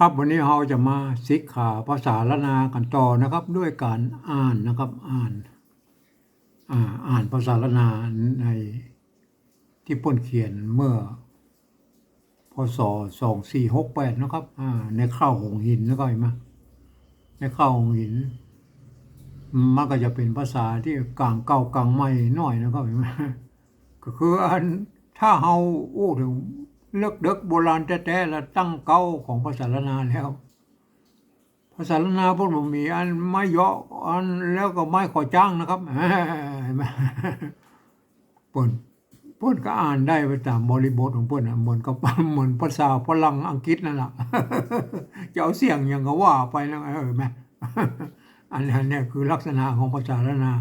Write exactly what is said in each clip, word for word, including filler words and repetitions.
ครับ วันนี้เฮาจะมาศึกษาภาษาล้านนากั๋นต่อนะครับ ด้วยก๋านอ่านนะครับ อ่าน อ่า อ่านภาษาล้านนาใน ตี้เปิ้นเขียนเมื่อ พ.ศ. สองสี่หกแปด นะครับ อ่า ในข้าวหงส์หินนะครับ หันก่อ ในข้าวหงส์หิน มันก็จะเป๋นภาษาตี้ก๋างเก่าก๋างใหม่หน้อยนะครับ หันก่อ ก็คืออัน ถ้าเฮาอู้เถิงเลิกเดิกโบราณแต๊ๆ แล้วตั้งเก๊าของภาษาล้านนาแล้ว ภาษาล้านนาเปิ้นบ่มีอันไม้เยาะ อัน แล้วก็ไม้ขอจ๊างนะครับ หันก่อ เปิ้น เปิ้นก็อ่านได้ไปต๋ามบริบทของเปิ้นน่ะ เหมือนกับ เหมือนภาษาฝรั่งอังกฤษนั่นแหละ จะเอาเสียงหยังก็ว่าไปนะ เออ หันก่อ อัน อันเนี้ยคือลักษณะของภาษาล้านนา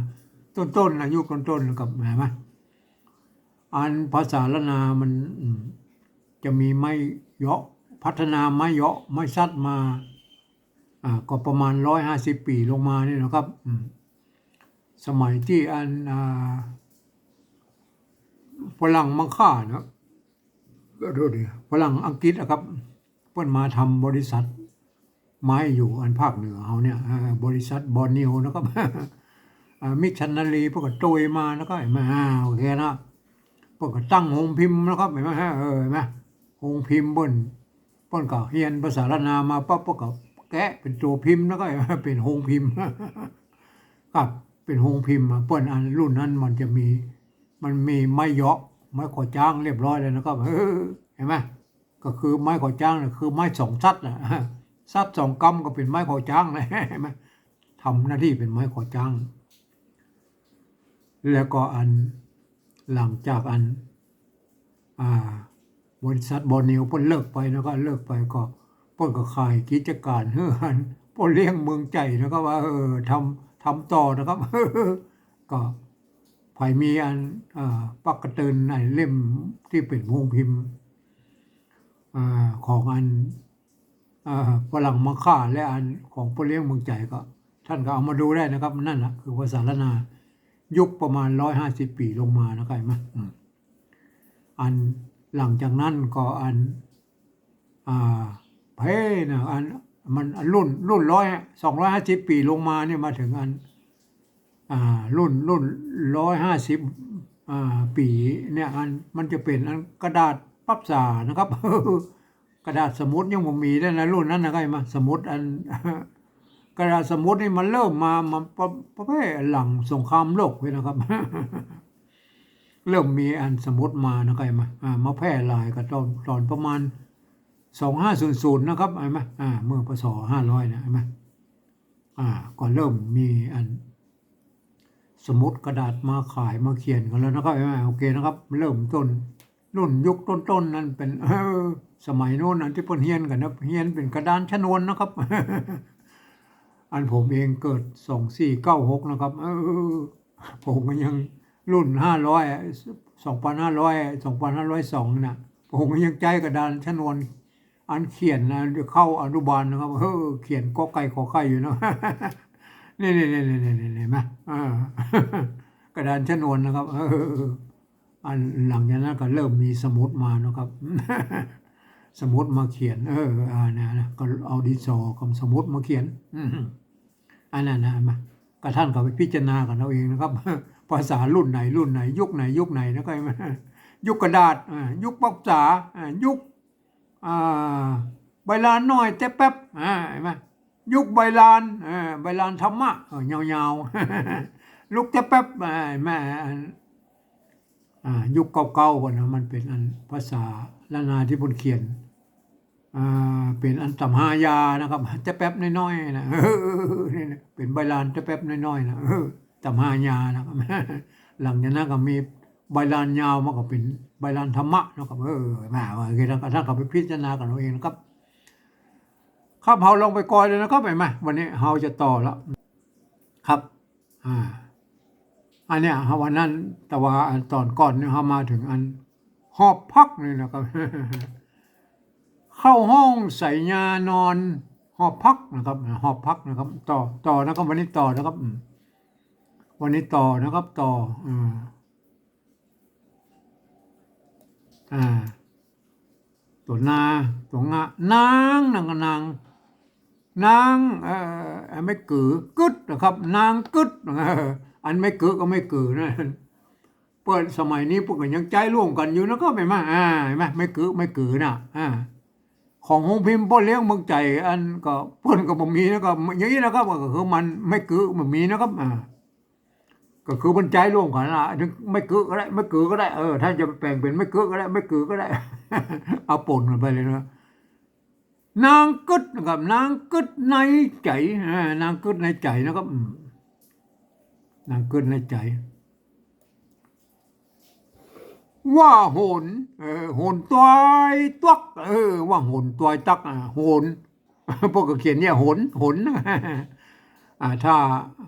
ต้นๆ นะ ยุคต้นๆ นะครับ หันก่อ อันภาษาล้านนามัน อืม จะมีไม้เยาะ พัฒนาไม้เยาะ ไม้สัตว์มา อ่า ก็ประมาณร้อยห้าสิบปี๋ลงมานี่นะครับ อืม สมัยตี้อัน อ่า ฝรั่งมังค่านะ ขอโทษที ฝรั่งอังกฤษนะครับ เปิ้นมาทำบริษัทไม้อยู่อันภาคเหนือเฮาเนี่ย เอ่อ บริษัทบอร์เนียวนะครับ อ่า มิชชันนารีเปิ้นก็โตยมานะครับ หันก่อ อ่า โอเคนะ เปิ้นก็ตั้งโฮงพิมพ์นะครับ หันก่อ เออ หันก่อ โฮงพิมพ์เปิ้น เปิ้นก็เฮียนภาษาล้านนามาปั๊บ เปิ้นก็แกะเป๋นตั๋วพิมพ์นะครับ หันก่อ เป๋นโฮงพิมพ์ ครับ เป๋นโฮงพิมพ์อะ เปิ้นอันรุ่นนั้นมันจะมี มันมีไม้เยาะ ไม้ขอจ๊างเรียบร้อยแล้วนะครับ เออ หันก่อ ก็คือไม้ขอจ๊างน่ะ คือไม้สองสัตว์น่ะ สัตว์สองกำก็เป๋นไม้ขอจ๊างเลย หันก่อ ทำหน้าตี้เป๋นไม้ขอจ๊าง แล้วก็อัน หลังจากอัน อ่า บริษัทบอร์เนียวเปิ้นเลิกไปนะครับ เลิกไปก็ เปิ้นก็ขายกิจก๋านหื้ออัน ป้อเลี้ยงเมืองใจ๋นะครับ ว่า เออ ทำ ทำต่อนะครับ ก็ใผมีอัน อ่า ปากก๋าเตินในเล่มตี้เป๋นโฮงพิมพ์ อ่า ของอัน อ่า ฝรั่งมังค่าและอันของป้อเลี้ยงเมืองใจ๋ก็ ต้านก็เอามาดูได้นะครับ นั่นน่ะคือภาษาล้านนา ยุคประมาณร้อยห้าสิบปี๋ลงมานะครับ หันก่อ อืม อันหลังจากนั้นก็อัน อ่า เพ่นน่ะ อัน มัน อันรุ่น รุ่นร้อย สองร้อยห้าสิบปี๋ลงมาเนี่ย มาเถิงอัน อ่า รุ่น รุ่นร้อยห้าสิบ อ่า ปี๋เนี่ย อัน มันจะเป๋นอันกระดาษปรับสานะครับ กระดาษสมุดยังบ่มีเลยนะ รุ่นนั้นนะครับ หันก่อ สมุดอัน กระดาษสมุดนี่มันเริ่มมา มาประ ประเภทหลังสงครามโลกเลยนะครับ เริ่มมีอันสมุดมานะครับ หันก่อ อ่า มาแพร่หลายก็ต๋อน ต๋อนประมาณ สองห้าศูนย์ศูนย์ นะครับ หันก่อ อ่า เมื่อ พ.ศ. ห้าร้อย นะ หันก่อ อ่า ก็เริ่มมีอัน สมุดกระดาษมาขายมาเขียนกั๋นแล้วนะครับ หันก่อ โอเคนะครับ เริ่มต้น รุ่นยุคต้นๆ นั้นเป๋น เออ สมัยโน้นอันตี้เปิ้นเฮียนกั๋นนะ เฮียนเป๋นกระดานชนวนนะครับ อันผมเองเกิด สองสี่เก้าหก นะครับ เออ ผมก็ยังรุ่น ห้าร้อย สองพันห้าร้อย สองพันห้าร้อยสอง น่ะ ผมก็ยังใจ๊กระดานชนวน อันเขียนนะ เข้าอนุบาลนะครับ เออ เขียนกอไก่ขอไข่อยู่นะ นี่ๆๆๆๆ หันก่อ เออ กระดานชนวนนะครับ เออ อันหลังจากนั้นก็เริ่มมีสมุดมานะครับ สมุดมาเขียน เออ อ่า นะ นะ ก็เอาดินสอกับสมุดมาเขียน อืม อันนั้นนะ หันก่อ ก็ต้านก็ไปพิจารณากั๋นเอาเองนะครับ ภาษารุ่นไหนรุ่นไหน ยุคไหนยุคไหนนะ ก็หันก่อ ยุคกระดาษ อ่า ยุคปรับสา อ่า ยุค อ่า ใบลานน้อยแต๊แป๊บ อ่า หันก่อ ยุคใบลาน อ่า ใบลานธรรมะ เออ ยาวๆ ยุคแต๊แป๊บ อ่า หันก่อ อ่า ยุคเก่าๆ ก่อนนะ มันเป๋นอันภาษาล้านนาตี้เปิ้นเขียน อ่า เป๋นอันต๋ำฮายานะครับ แต๊แป๊บน้อยๆ นะ เออ นี่นะ เป๋นใบลานแต๊แป๊บน้อยๆ นะ เออ ต๋ำฮายานะครับ หลังจากนั้นก็มีใบลานยาวมาก็เป๋นใบลานธรรมะนะครับ เออ มา ว่าอย่างนี้นะ ก็ต้านก็ไปพิจารณากั๋นเอาเองนะครับ ครับ เฮาลองไปก่อนเลยนะครับ หันก่อ วันนี้เฮาจะต่อแล้ว ครับ อ่า อันเนี้ย เฮาวันนั้น แต่ว่าอันต๋อนก่อนเนี่ย เฮามาเถิงอันหอบผักนี่นะครับ เข้าห้องใส่ยานอนหอบผักนะครับ หอบผักนะครับ ต่อ ต่อนะครับ วันนี้ต่อนะครับ อืม วันนี้ต่อนะครับ ต่อ อ่า อ่า ตั๋วนา ตั๋วงา นาง นางก็นาง นาง เอ่อ อันไม้กือ กึ๊ดนะครับ นางกึ๊ด เออ อันไม้กือก็ไม้กือนะ เปิ้นสมัยนี้เปิ้นก็ยังใจ๊ร่วมกั๋นอยู่นะครับ หันก่อ อ่า หันก่อ ไม้กือ ไม้กือน่ะ อ่า ของโฮงพิมพ์ป้อเลี้ยงเมืองใจ๋ อันก็เปิ้นก็บ่มีนะครับ อย่างนี้นะครับ ก็คือมันไม้กือบ่มีนะครับ อ่า ก็คือมันใจ๊ร่วมกั๋นน่ะ ไม้กือก็ได้ ไม้กือก็ได้ เออ ถ้าจะแป๋งเป๋นไม้กือก็ได้ ไม้กือก็ได้ เอาป่นกั๋นไปเลยนะ นางกึ๊ดนะครับ นางกึ๊ดในใจ๋ อ่า นางกึ๊ดในใจ๋นะครับ อืม นางกึ๊ดในใจ๋ ว่าโหน เออ โหนตวยตั๊ก เออ ว่าโหนตวยตั๊ก อ่า โหน พวกก็เขียนเนี่ย หน หน อ่า ถ้า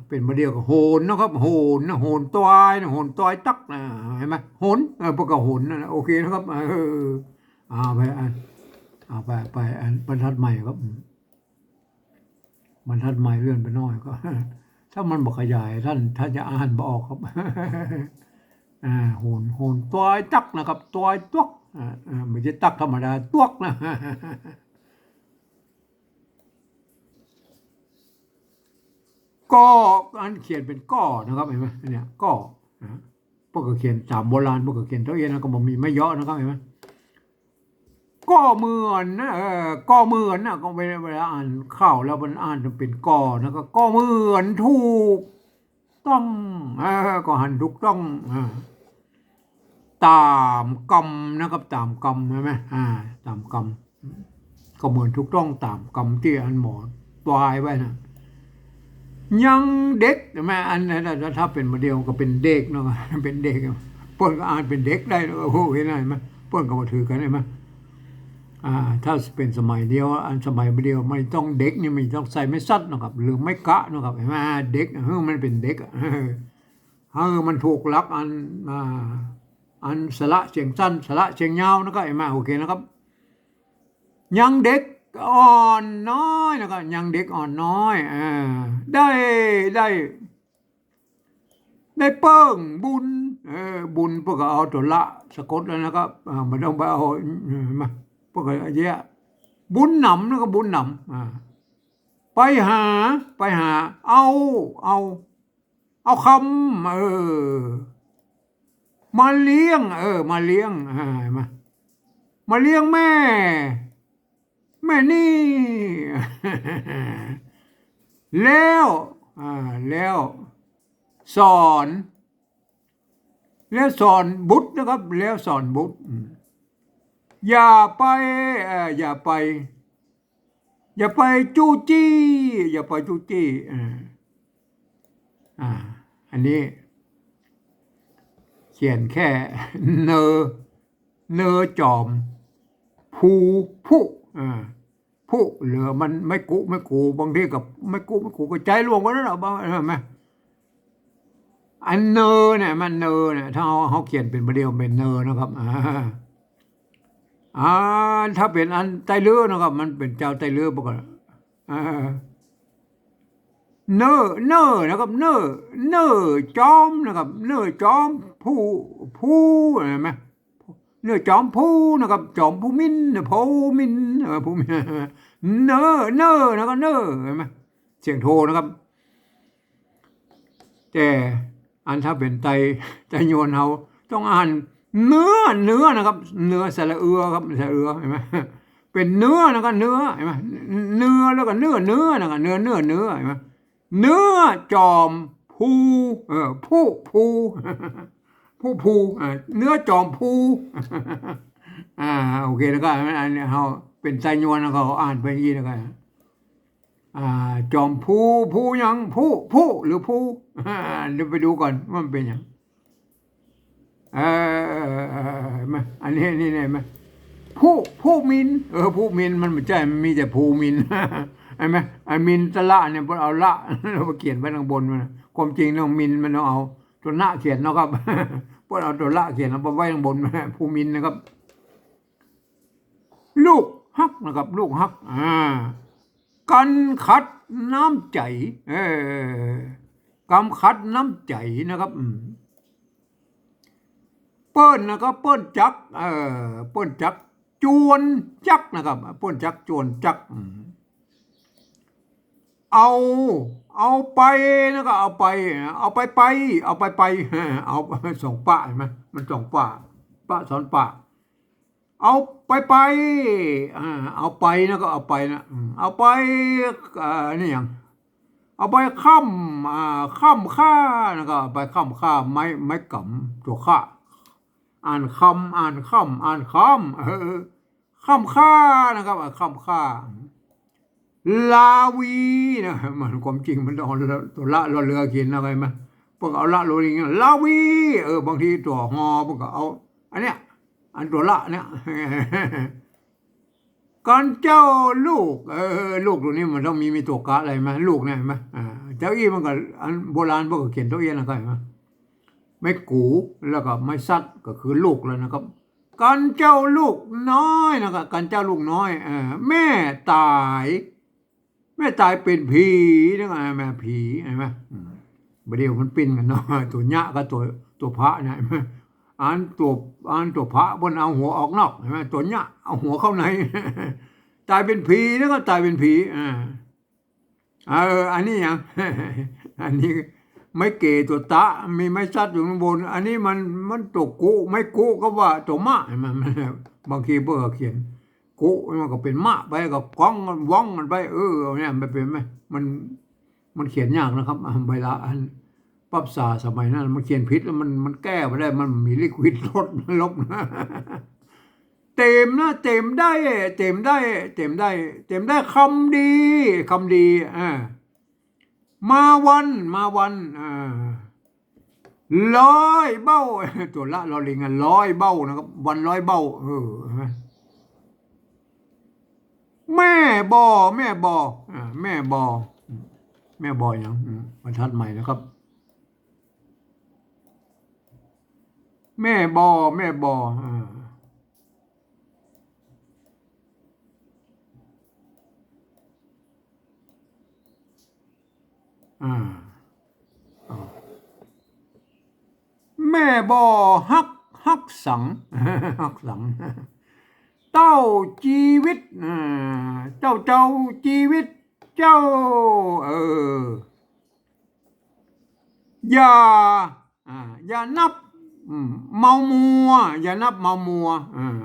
เป๋นบ่าเดี่ยวก็โหนนะครับ โหนนะ โหนตวยนะ โหนตวยตั๊กนะ หันก่อ หน เออ พวกก็หนนั่นแหละ โอเคนะครับ เออ เอาไป อ่ะ เอาไป ไป อันบรรทัดใหม่ครับ อืม บรรทัดใหม่เลื่อนไปหน้อยก็ ถ้ามันบ่ขยาย ต้าน ต้านจะอ่านบ่ออกครับ อ่า โหน โหนตวยตั๊กนะครับ ตวยตั๊ก อ่า อ่า บ่ใจ้ตั๊กธรรมดา ตั๊กนะ ก็ อันเขียนเป๋นก้อนะครับ หันก่อ เนี่ย ก้อ นะ พวกก็เขียนต๋ามโบราณ พวกก็เขียนเต้าอี้นะ ก็บ่มีไม้เยาะนะครับ หันก่อ ก็เหมือนนะ เออ ก็เหมือนนะ ก็เวลา เวลาอ่านข่าวแล้วมันอ่านเป๋นก่อนะ ก็ ก็เหมือนถูกต้อง เออ ก็หันถูกต้อง อ่า ต๋ามกำนะครับ ต๋ามกำ หันก่อ อ่า ต๋ามกำ ก็เหมือนถูกต้องต๋ามกำตี้อันหมอตวยไว้นะ ยังเด็ก หันก่อ อันนั้นน่ะ ถ้าเป๋นบ่าเดี่ยวก็เป๋นเด็กเนาะ เป๋นเด็ก เปิ้นก็อ่านเป๋นเด็กได้ โอ้โห หันก่อ เปิ้นก็บ่ถือกั๋น หันก่อ อ่า ถ้าเป๋นสมัยเดี่ยว อันสมัยบ่าเดี่ยว มันต้องเด็กนี่ มันต้องใส่ไม้สัดเนาะครับ หรือไม้กะเนาะครับ หันก่อ เด็ก หื้อมันเป๋นเด็กอะ หื้อมันถูกหลักอัน อ่า อันสระเสียงสั้น สระเสียงยาวนะครับ หันก่อ โอเคนะครับ ยังเด็กอ่อนน้อยนะครับ ยังเด็กอ่อนน้อย อ่า ได้ ได้ ได้เปิ้งบุญ เออ บุญเปิ้นก็เอาตั๋วละสะกดแล้วนะครับ อ่า บ่ต้องไปเอา เห็นก่อ เปิ้นก็เยียะ บุญหนำนะครับ บุญหนำ อ่า ไปหา ไปหา เอา เอา เอาคำ เออ มาเลี้ยง เออ มาเลี้ยง อ่า หันก่อ มาเลี้ยงแม่ แม่นี่ แล้ว อ่า แล้วสอน แล้วสอนบุตรนะครับ แล้วสอนบุตร อืม อย่าไป เอ่อ อย่าไป อย่าไปจู้จี้ อย่าไปจู้จี้ อ่า อ่า อันนี้ เขียนแค่ เนอ เนอจอม ภู ผู้ อ่า ผู้ เหลือมันไม้กุ ไม้กู บางทีก็ไม้กุ ไม้กูก็ใจ๊ร่วมกั๋นนั่นแหละ บาง เห็นก่อ อันเนอเนี่ย มันเนอเนี่ย ถ้าเฮา เฮาเขียนเป๋นบ่าเดี่ยวเป๋นเนอนะครับ อ่า อ่า ถ้าเป๋นอันไตลื้อนะครับ มันเป๋นจาวไตลื้อปกติ อ่า เนอ เนอนะครับ เนอ เนอจอมนะครับ เนอจอมภู ภู หันก่อ เนอจอมภูนะครับ จอมภูมินทร์ ภูมินทร์ เออ ภูมินทร์ เนอ เนอนะครับ เนอ หันก่อ เสียงโทนะครับ แต่อันถ้าเป๋นไต ไตยวนเฮาต้องอ่านเนื้อ เนื้อนะครับ เนื้อสระเอือครับ สระเอือ หันก่อ เป๋นเนื้อนะครับ เนื้อ หันก่อ เนื้อแล้วก็เนื้อ เนื้อนะครับ เนื้อ เนื้อ เนื้อ หันก่อ เนื้อจอมภู เออ ภู ภู ภู ภู อ่า เนื้อจอมภู อ่า โอเค แล้วก็อันนี้เฮาเป๋นไตยวน แล้วก็อ่านไปอย่างนี้แล้วกัน อ่า จอมภู ภูหยัง ภู ภูหรือภู อ่า เดี๋ยวไปดูก่อนว่ามันเป๋นหยัง เออ เห็นก่อ อันนี้ นี่ นี่ หันก่อ ภู ภูมินทร์ เออ ภูมินทร์ มันบ่ใจ้ มันมีแต่ภูมินทร์ หันก่อ ไอ้มินทระเนี่ย เปิ้นเอาละ แล้วไปเขียนไว้ข้างบนมันน่ะ ความจริงต้องมินทร์ มันต้องเอาตั๋วนะเขียนเนาะครับ เปิ้นเอาตั๋วละเขียน เอาไปไว้ข้างบน ภูมินทร์นะครับ ลูกฮักนะครับ ลูกฮัก อ่า กำขัดน้ำใจ๋ เออ กำขัดน้ำใจ๋นะครับ อืม เปิ้นนะครับ เปิ้นจัก เออ เปิ้นจัก จวนจักนะครับ เปิ้นจัก จวนจัก อืม เอา เอาไป แล้วก็เอาไป เอาไปไป เอาไปไป เอา สองปะ หันก่อ มันสองปะ ปะซ้อนปะ เอาไปไป อ่า เอาไปนะ ก็เอาไปนะ อืม เอาไป อ่า นี่หยัง เอาไปค่ำ อ่า ค่ำค่านะ ก็เอาไปค่ำค่า ไม้ ไม้ก๋ำ ตั๋วค่า อ่านคำ อ่านค่ำ อ่านค่ำ เออ ค่ำค่านะครับ อ่า ค่ำค่า ลาวีนะ มันความจริงมันต้องเอาตั๋วละ รอเรือเขียนนะ เข้าใจ๋ไหม เปิ้นเอาละ รอลิง ลาวี เออ บางทีตั๋วฮอ เปิ้นก็เอา อันเนี้ย อันตั๋วละเนี่ย กั๋นเจ้าลูก เออ ลูกตั๋วนี้มันต้องมี มีตั๋วกะอะไรไหม ลูกเนี่ย หันก่อ อ่า เจ้าอี้มันก็ อันโบราณเปิ้นก็เขียนตั๋วเอี้ยนนะ เข้าใจ๋ไหม ไม้กู แล้วก็ไม้ซัด ก็คือลูกแล้วนะครับ กั๋นเจ้าลูกน้อยนะครับ กั๋นเจ้าลูกน้อย เออ แม่ต๋าย แม่ต๋ายเป๋นผีนะครับ แม่ผี หันก่อ อืม บ่าเดี่ยวมันปิ้นกั๋นเนาะ ตั๋วเยียะกับตั๋ว ตั๋วพระเนี่ย หันก่อ อันตั๋ว อันตั๋วพระเปิ้นเอาหัวออกนอก หันก่อ ตั๋วเยียะเอาหัวเข้าใน ต๋ายเป๋นผีนะครับ ต๋ายเป๋นผี อ่า เออ อันนี้หยัง อันนี้ไม้เก๋ตั๋วตะ มีไม้ซัดอยู่ข้างบน อันนี้มัน มันตั๋วกุ ไม้กุก็ว่าตั๋วมะ หันก่อ มัน บางทีเปิ้นก็เขียนกุ มันก็เป๋นมะไป ก็ก้องกั๋น ว้องกั๋นไป เออ เนี่ย มันเป๋นไหม มัน มันเขียนยากนะครับ อ่า เวลาอัน ปรั๊บภาษาสมัยนั้น มันเขียนผิดแล้วมัน มันแก้บ่ได้ มันมีลิขสิทธิ์ลบ ลบนะ เต๋มนะ เต๋มได้ เต๋มได้ เต๋มได้ เต๋มได้คำดี คำดี อ่า มาวัน มาวัน อ่า ร้อยเบ้า ตั๋วละ รอลิง อ่ะ ร้อยเบ้านะครับ วันร้อยเบ้า เออ หันก่อ แม่บ่อ แม่บ่อ อ่า แม่บ่อ แม่บ่อหยัง อืม บรรทัดใหม่นะครับ แม่บ่อ แม่บ่อ อ่า อ่า แม่บ่อฮัก ฮักสัง ฮักสัง เต้าจีวิต อ่า เจ้า เจ้าจีวิต เจ้า เออ อย่า อ่า อย่านับ อืม เมามัว อย่านับเมามัว อ่า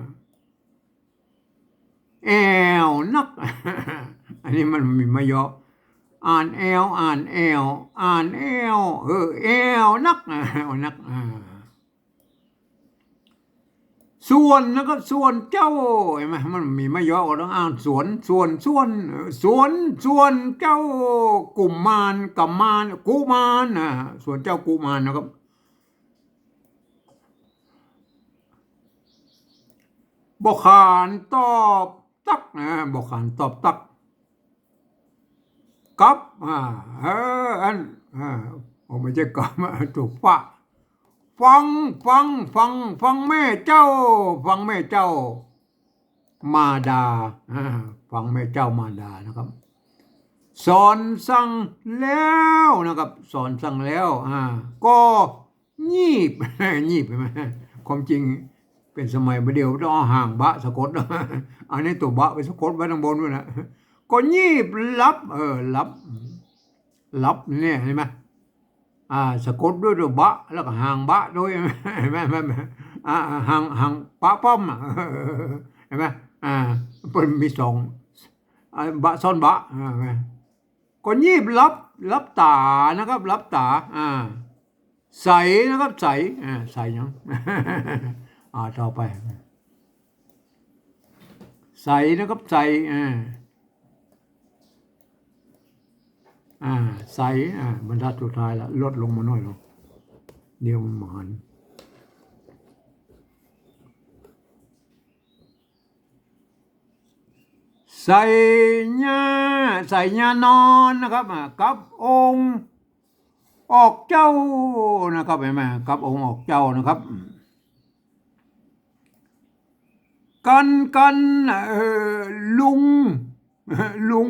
แอ่วนัก อันนี้มันมีไม้เยาะ อ่านแอ่ว อ่านแอ่ว อ่านแอ่ว เออ แอ่วนัก แอ่วนัก อ่า ส่วนนะครับ ส่วนเจ้า หันก่อ มันมีไม้เยาะ ก็ต้องอ่านส่วน ส่วน ส่วน เออ ส่วน ส่วนเจ้ากุมาร กุมาร กุมาร อ่า ส่วนเจ้ากุมารนะครับ บ่ขานตอบตักนะ บ่ขานตอบตัก กับ อ่า เออ อัน อ่า โอ้ บ่ใจ้กับ ตั๋วฟะ ฟัง ฟัง ฟัง ฟังแม่เจ้า ฟังแม่เจ้า มารดา อ่า ฟังแม่เจ้ามารดานะครับ สอนสั่งแล้วนะครับ สอนสั่งแล้ว อ่า ก็ยีบ ยีบ หันก่อ ความจริงเป๋นสมัยบ่าเดี่ยวต้องเอาหางบะสะกด อันนี้ตั๋วบะไปสะกดไว้ข้างบนนู่นนะ ก็ยีบหลับ เออ หลับ หลับเนี่ย หันก่อ อ่า สะกดด้วยตั๋วบะ แล้วก็หางบะด้วย หันก่อ อ่า หาง หางปะป้อมอะ หันก่อ อ่า เปิ้นมีสอง อ่า บะซ้อนบะ อ่า หันก่อ ก็ยีบหลับ หลับต๋านะครับ หลับต๋า อ่า ใสนะครับ ใส อ่า ใสหยัง อ่า ต่อไป ใสนะครับ ใส อ่า อ่า ใส อ่า บรรทัดสุดท้ายละ ลดลงมาหน่อยเนาะ เดี๋ยวมันหมาน ใส่ญา ใส่ญานอนนะครับ อ่า กับองค์ออกเจ้านะครับ หันก่อ กับองค์ออกเจ้านะครับ อืม กัน กัน เอ่อ ลุง ลุง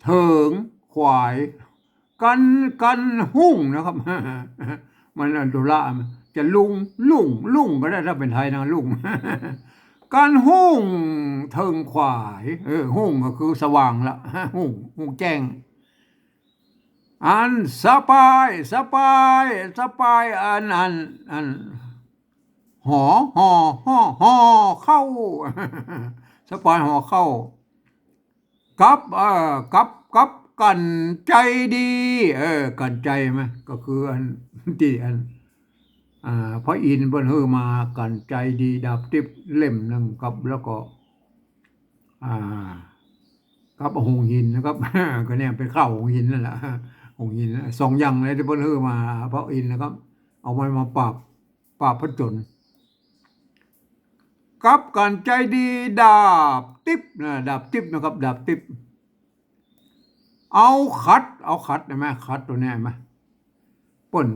เถิงขวาย กัน กันหุ้งนะครับ มันอันตราย จะลุง ลุง ลุงก็ได้ ถ้าเป๋นไทยนะ ลุง กั๋นฮุ่งเถิงขวาย เออ ฮุ่งก็คือสว่างละ ฮุ่ง ฮุ่งแจ้ง อันสะปาย สะปาย สะปาย อัน อัน อัน ห่อ ห่อ ห่อ ห่อข้าว สะปายห่อข้าว กับ เอ่อ กับ กับกั๋นไจดี เออ กั๋นไจไหม ก็คืออัน ตี้อัน อ่า พระอินทร์เปิ้นหื้อมากั๋นไจดี ดาบติ๊บเล่มนึ่งครับ แล้วก็ อ่า กับหงส์หินนะครับ ก็เนี่ยเป๋นข้าวหงส์หินนั่นแหละ หงส์หินสองอย่างเลยตี้เปิ้นหื้อมา พระอินทร์นะครับ เอามันมาปราบ ปราบผจญ กับกั๋นไจดี ดาบติ๊บนะ ดาบติ๊บนะครับ ดาบติ๊บ เอาขัด เอาขัด หันก่อ ขัดตั๋วนี้หันก่อ เปิ้น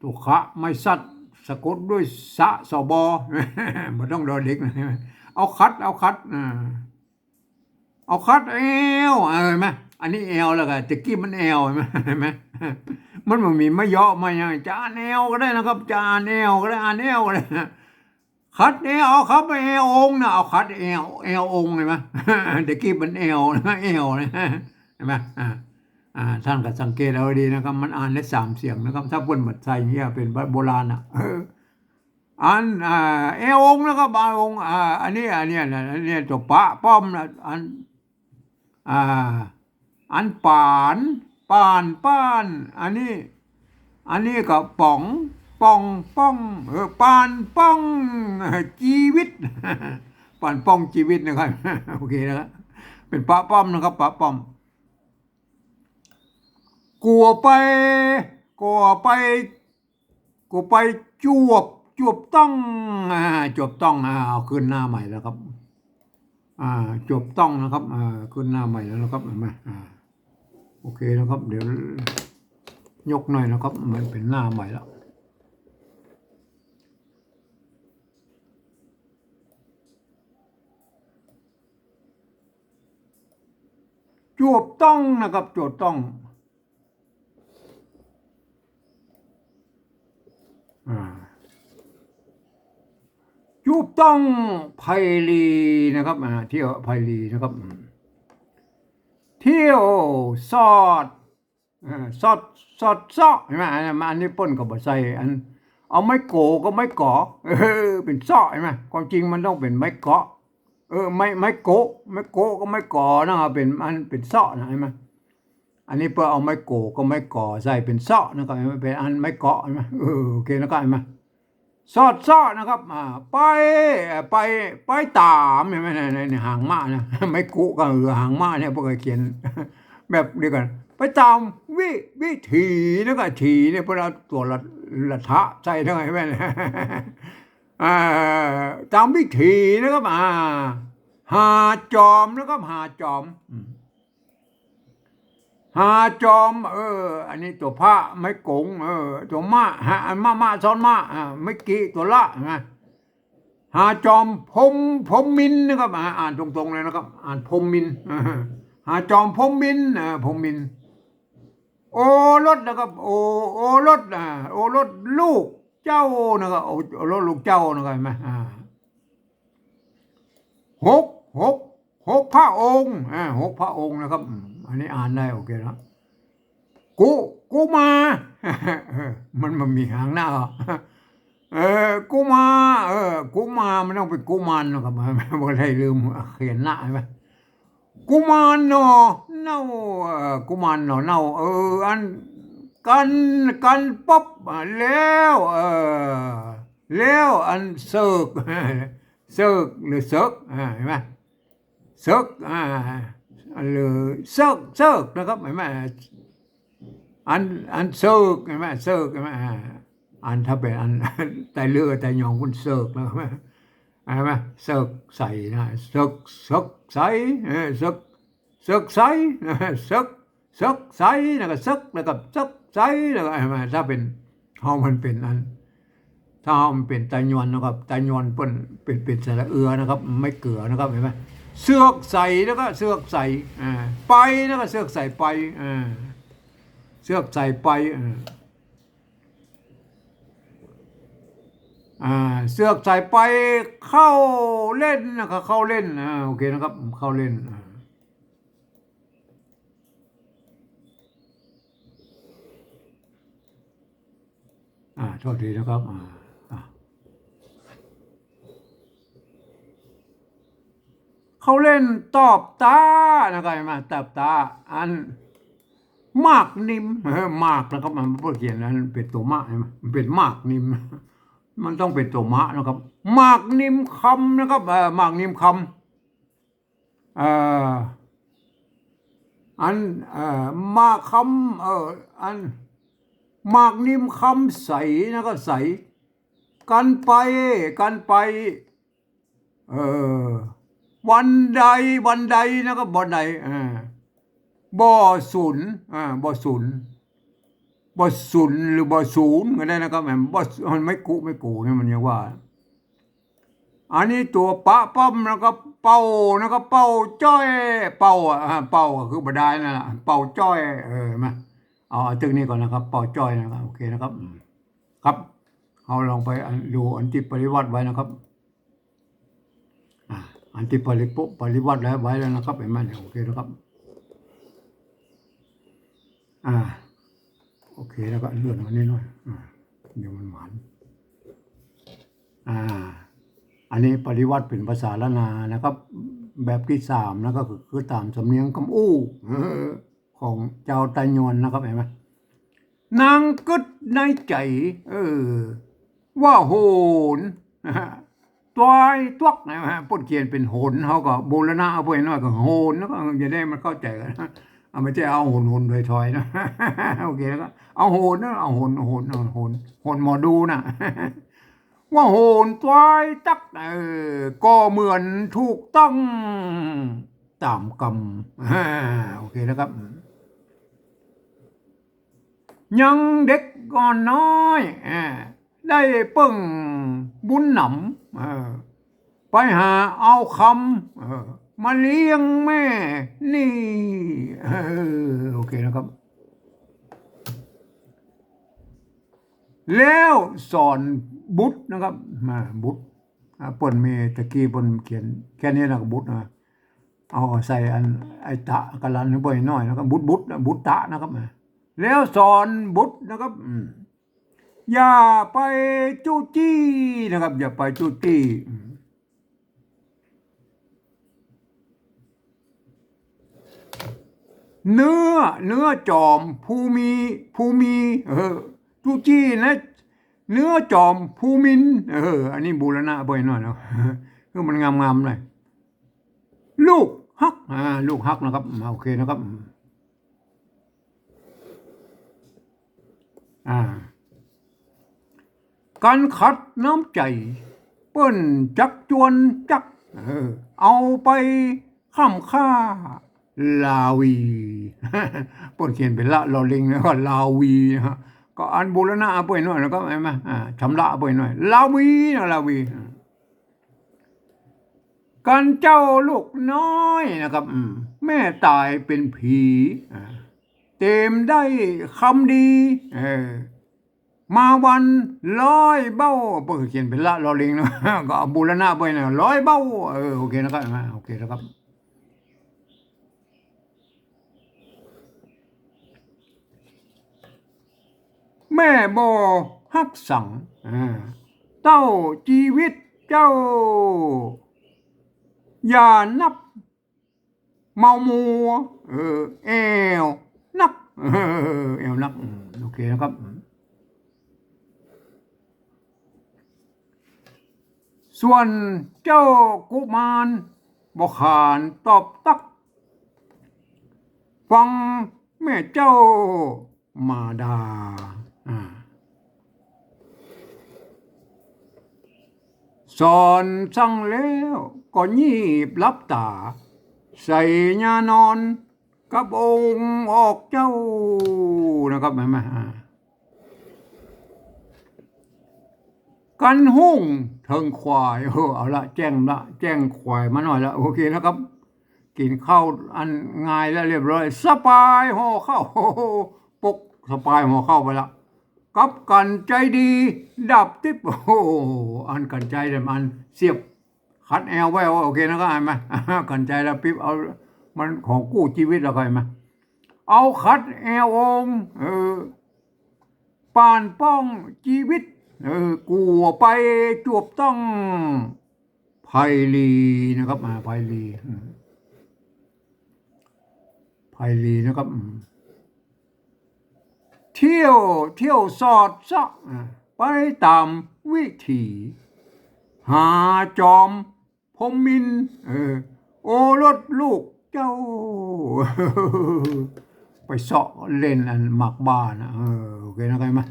ตั๋วขะไม้สัตว์ สะกดด้วยสะ สะบอ บ่ต้องดอเด็กนะ เอาขัด เอาขัด อ่า เอาขัดแอว เออ หันก่อ อันนี้แอวแล้วก่อ ตะกี้มันแอว หันก่อ หันก่อ มันบ่มีไม้เยาะไม้หยัง จะอ่านแอวก็ได้นะครับ จะอ่านแอวก็ได้ อ่านแอวก็ได้ ขัดแอว เอาขัดแอวองค์นะ เอาขัดแอว แอวองค์ หันก่อ ตะกี้มันแอวนะ แอวนะ หันก่อ อ่า อ่า ต้านก็สังเกตเอาดีนะครับ มันอ่านได้สามเสียงนะครับ ถ้าเปิ้นบ่ใส่เนี่ยเป๋นโบราณน่ะ เออ อัน อ่า แอวองค์นะครับ แอวองค์ อ่า อันนี้ อันนี้นะ อันนี้ตั๋วปะป้อมนะ อัน อ่า อันป๋าน ป๋าน ป๋าน อันนี้ อันนี้ก็ป๋อง ป๋อง ป๋อง เออ ป๋านป๋อง เออ จีวิต ป๋านป๋องจีวิตนะครับ โอเคนะครับ เป๋นปะป้อมนะครับ ปะป้อม กั๋วไป กั๋วไป กั๋วไปจวบ จวบต้อง อ่า จวบต้อง อ่า เอาขึ้นหน้าใหม่แล้วครับ อ่า จวบต้องนะครับ อ่า ขึ้นหน้าใหม่แล้วนะครับ หันก่อ อ่า โอเคนะครับ เดี๋ยวยกหน่อยนะครับ มันเป๋นหน้าใหม่แล้ว จวบต้องนะครับ จวบต้อง อ่า จวบต้องไพลีนะครับ อ่า เที่ยวไพลีนะครับ อืม เที่ยวสอด เออ สอด สอดเซาะ หันก่อ อันนี้ อันนี้เปิ้นก็บ่ใส่ อัน เอาไม้โก๋กับไม้ก๋อ เออ เป๋นเซาะ หันก่อ ความจริงมันต้องเป๋นไม้เกาะ เออ ไม้ ไม้โก๋ ไม้โก๋กับไม้ก๋อนะ เป๋น อันเป๋นเซาะนะ หันก่อ อันนี้เปิ้นเอาไม้โก๋กับไม้ก๋อใส่เป๋นเซาะนะครับ เป๋นอันไม้เกาะ หันก่อ เออ โอเคนะครับ หันก่อ สอดเซาะนะครับ อ่า ไป เอ่อ ไป ไปต๋าม หันก่อ ใน ใน ในหางม้านะ ไม้กุกับ เออ หางม้าเนี่ย เปิ้นก็เขียนแบบเดียวกั๋น ไปต๋ามวิ วิถีนะครับ ถีเนี่ยเปิ้นเอาตั๋วละ ละทะใส่นะครับ หันก่อ อ่า ต๋ามวิถีนะครับ อ่า หาจอมนะครับ หาจอม อืม หาจอม เออ อันนี้ตั๋วพระ ไม้ก๋ง เออ ตั๋วมะ หา อันมะ มะซ้อนมะ อ่า ไม้กิ ตั๋วละ หันก่อ หาจอมพรหม พรหมมินทร์นะครับ อ่า อ่านตรงๆ เลยนะครับ อ่านพรหมมินทร์ หาจอมพรหมมินทร์ อ่า พรหมมินทร์ โอรสนะครับ โอ โอรส อ่า โอรสลูกเจ้านะครับ โอ โอรสลูกเจ้านะครับ หันก่อ อ่า หก หก หกพระองค์ อ่า หกพระองค์นะครับ อืม อันนี้อ่านได้ โอเคนะ กุ กุมา เออ มัน มันมีหางหน้าเหรอ เออ กุมา เออ กุมา มันต้องเป๋นกุมารนะครับ บ่ได้ลืมเขียนหน้า หันก่อ กุมารหน่อเน่า เอ่อ กุมารหน่อเน่า เออ อัน กัน กันป๊บ อ่า แล้ว เอ่อ แล้วอันเสิก เสิกหรือเสิก อ่า หันก่อ เสิก อ่า หรือเสิก เสิกนะครับ หันก่อ อัน อันเสิก หันก่อ เสิก หันก่อ อ่า อันถ้าเป๋นอัน ไตเรือไตหยองเปิ้นเสิกนะครับ หันก่อ เสิกใสนะ เสิก เสิกใส เออ เสิก เสิกใส เสิก เสิกใส แล้วก็เสิก แล้วก็เสิกใส แล้วก็ หันก่อ ถ้าเป๋นเฮามันเป๋นอัน ถ้าเฮามันเป๋นไตยวนนะครับ ไตยวนเปิ้นเป๋น เป๋นสระเอือนะครับ ไม่เกือนะครับ หันก่อ เสิกใส แล้วก็เสิกใส อ่า ไป แล้วก็เสิกใสไป อ่า เสิกใสไป อ่า อ่า เสือกสายไปเข้าเล่นนะครับ เข้าเล่น อ่า โอเคนะครับ เข้าเล่น อ่า อ่า โทษทีนะครับ อ่า อ่า เข้าเล่นตอบต๋านะครับ หันก่อ ตอบต๋า อัน หมากนิม เออ หมากนะครับ มันบ่เขียน อันเป๋นตั๋วมะ หันก่อ มันเป๋นหมากนิม มันต้องเป๋นตั๋วมะนะครับ หมากนิมคำนะครับ เอ่อ หมากนิมคำ เอ่อ อัน เอ่อ หมากคำ เอ่อ อัน หมากนิมคำใสนะครับ ใส กันไป กันไป เอ่อ วันใด วันใดนะครับ วันใด อ่า บ่สุน อ่า บ่สุน บ่สุนหรือบ่สูนก็ได้นะครับ แหม บ่ มันไม่กุไม่กูเนี่ย มันยังว่า อันนี้ตั๋วปะป้อมนะครับ เป่านะครับ เป่าจ้อย เป่า อ่า เป่าก็คือบ่ดายนั่นแหละ เป่าจ้อย เออ มา เอา เอาตึกนี้ก่อนนะครับ เป่าจ้อยนะครับ โอเคนะครับ อืม ครับ เฮาลองไปอัน ดูอันตี้ปริวัติไว้นะครับ อ่า อันตี้ปริปุ ปริวัติแล้วไว้แล้วนะครับ หันก่อ เนี่ย โอเคนะครับ อ่า โอเค แล้วก็เลื่อนมานิดหน่อย อ่า เดี๋ยวมันหมาน อ่า อันนี้ปริวัติเป๋นภาษาล้านนานะครับ แบบตี้สามนะ ก็คือ คือต๋ามสำเนียงกำอู้ เออ ของจาวไตยวนนะครับ หันก่อ นางกึ๊ดในใจ๋ เออ ว่าโหน ตวายตวักนะฮะ เปิ้นเขียนเป๋นหน เฮาก็บูรณะเอาไปหน่อยก็โหน แล้วก็จะได้มันเข้าใจ๋กั๋น เอา ไม่ใจ้เอาหนหนถอยถอยนะ โอเค แล้วก็เอาโหนนะ เอาโหน โหน โหน โหน โหนหมอดูนะ ว่าโหนตวายตัก เออ ก็เหมือนถูกต้องต๋ามกำ อ่า โอเคนะครับ ยังเด็กก่อนน้อย อ่า ได้เปิ้งบุญหนำ เออ ไปหาเอาคำ เออ มาเลี้ยงแม่นี่ เออ โอเคนะครับ แล้วสอนบุตรนะครับ มา บุตร อ่า เปิ้นมี ตะกี้เปิ้นเขียนแค่นี้นะ บุตรนะ เอาใส่อัน ไอ้ตะกะลันไว้หน่อยนะครับ บุตร บุตรนะ บุตตะนะครับ แล้วสอนบุตรนะครับ อืม อย่าไปจู้จี้นะครับ อย่าไปจู้จี้ อืม เนื้อ เนื้อจอมผู้มี ผู้มี เออ จู้จี้นะ เนื้อจอมผู้มิน เออ อันนี้บูรณะไปหน่อยเนาะ คือมันงามๆหน่อย ลูกฮัก อ่า ลูกฮักนะครับ อ่า โอเคนะครับ อ่า กันขัดน้ำใจ๋ เปิ้นจักจวนจัก เออ เอาไปค้ำค่า ลาวี เปิ้นเขียนเป๋นละลอลิงแล้วก็ลาวีนะฮะ ก็อันบูรณะเอาไปหน่อยแล้วก็ หันก่อ อ่า ชำระเอาไปหน่อย ลาวีนะ ลาวี อ่า กันเจ้าลูกน้อยนะครับ อืม แม่ต๋ายเป๋นผี อ่า เต๋มได้คำดี เออ มาวันร้อยเบ้า เปิ้นเขียนเป๋นละลอลิงนะ ก็เอาบูรณะไปนะ ร้อยเบ้า เออ โอเคนะครับ อ่า โอเคนะครับ แม่บ่ฮักสัง อ่า เต้าจีวิตเจ้า อย่านับเมามัว เออ แอ่วนัก เออ แอ่วนัก อืม โอเคนะครับ อืม ส่วนเจ้ากุมารบ่ขานตอบตัก ฟังแม่เจ้ามาดา อ่า สอนสั่งแล้วก็ยีบหลับต๋า ใส่ยานอน กับองค์ออกเจ้านะครับ หันก่อ อ่า กันฮุ่งเถิงขวาย เออ เอาละ แจ้งละ แจ้งขวายมาหน่อยละ โอเคนะครับ กิ๋นข้าวอันงายแล้วเรียบร้อย สะปายห่อข้าว ปกสะปายห่อข้าวไปละ กับกรรไกรดีดับติ๊บ โอ้โห อันกรรไกรเนี่ยมันเสียบขัดแอวไว้ โอเคนะ ก็อ่านมา กรรไกรดับปิ๊บ เอา มันของกู้จีวิตแล้วก็อ่านมา เอาขัดแอวองค์ เออ ป่านป้องจีวิต เออ กั๋วไปจวบต้อง ไพลีนะครับ อ่า ไพลี อืม ไพลีนะครับ อืม เที่ยว เที่ยวสอดเซาะ อ่า ไปต๋ามวิถี หาจอมพรหมินทร์ เออ โอรสลูกเจ้า ไปเซาะเล่นอันหมากบ้านะ เออ โอเคนะ เข้าใจ๋ไหม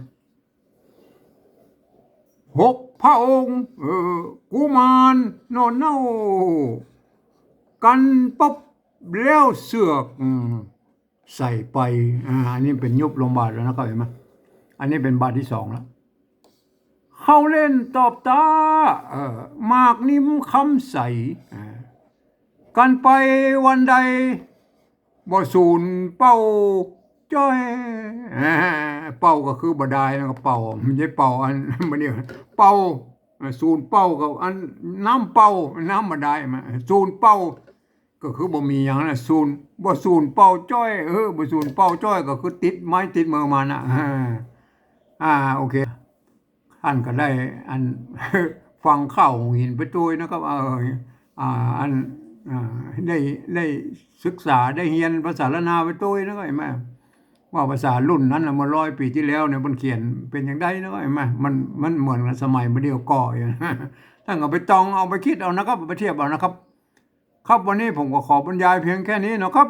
หกพระองค์ เออ กุมารโน่นเน่า กันปบแล้วเสือก อืม ใส่ไป อ่า อันนี้เป๋นยุบลงบาทแล้วนะ เข้าใจ๋ไหม อันนี้เป๋นบาทตี้สองแล้ว เข้าเล่นตบต๋า เออ หมากนิมคำใส อ่า กันไปวันใด บ่สูนเป่าจ้อย อ่า เป่าก็คือบ่ดายนะ ก็เป่า บ่ใจ้เป่าอัน บ่เนี่ย เป่า อ่า สูนเป่าก็อันน้ำเป่า น้ำบ่ดายมา สูนเป่า ก็คือบ่มีหยังนะ สูน บ่สูนเป่าจ้อย เออ บ่สูนเป่าจ้อย ก็คือติดไม้ติดมือมานะ อ่า อ่า โอเค ต้านก็ได้อัน ฟังข่าวหงส์หินไปตวยนะครับ เออ อ่า อัน อ่า ได้ ได้ศึกษา ได้เฮียนภาษาล้านนาไปตวยนะครับ หันก่อ ว่าภาษารุ่นนั้นน่ะ เมื่อร้อยปี๋ตี้แล้วเนี่ย มันเขียนเป๋นจาใดนะครับ หันก่อ มัน มันเหมือนกับสมัยบ่าเดี่ยวก่ออยู่ ต้านก็ไปตองเอาไปกึ๊ดเอานะครับ เอาไปเทียบเอานะครับ ครับ วันนี้ผมก็ขอบรรยายเพียงแค่นี้นะครับ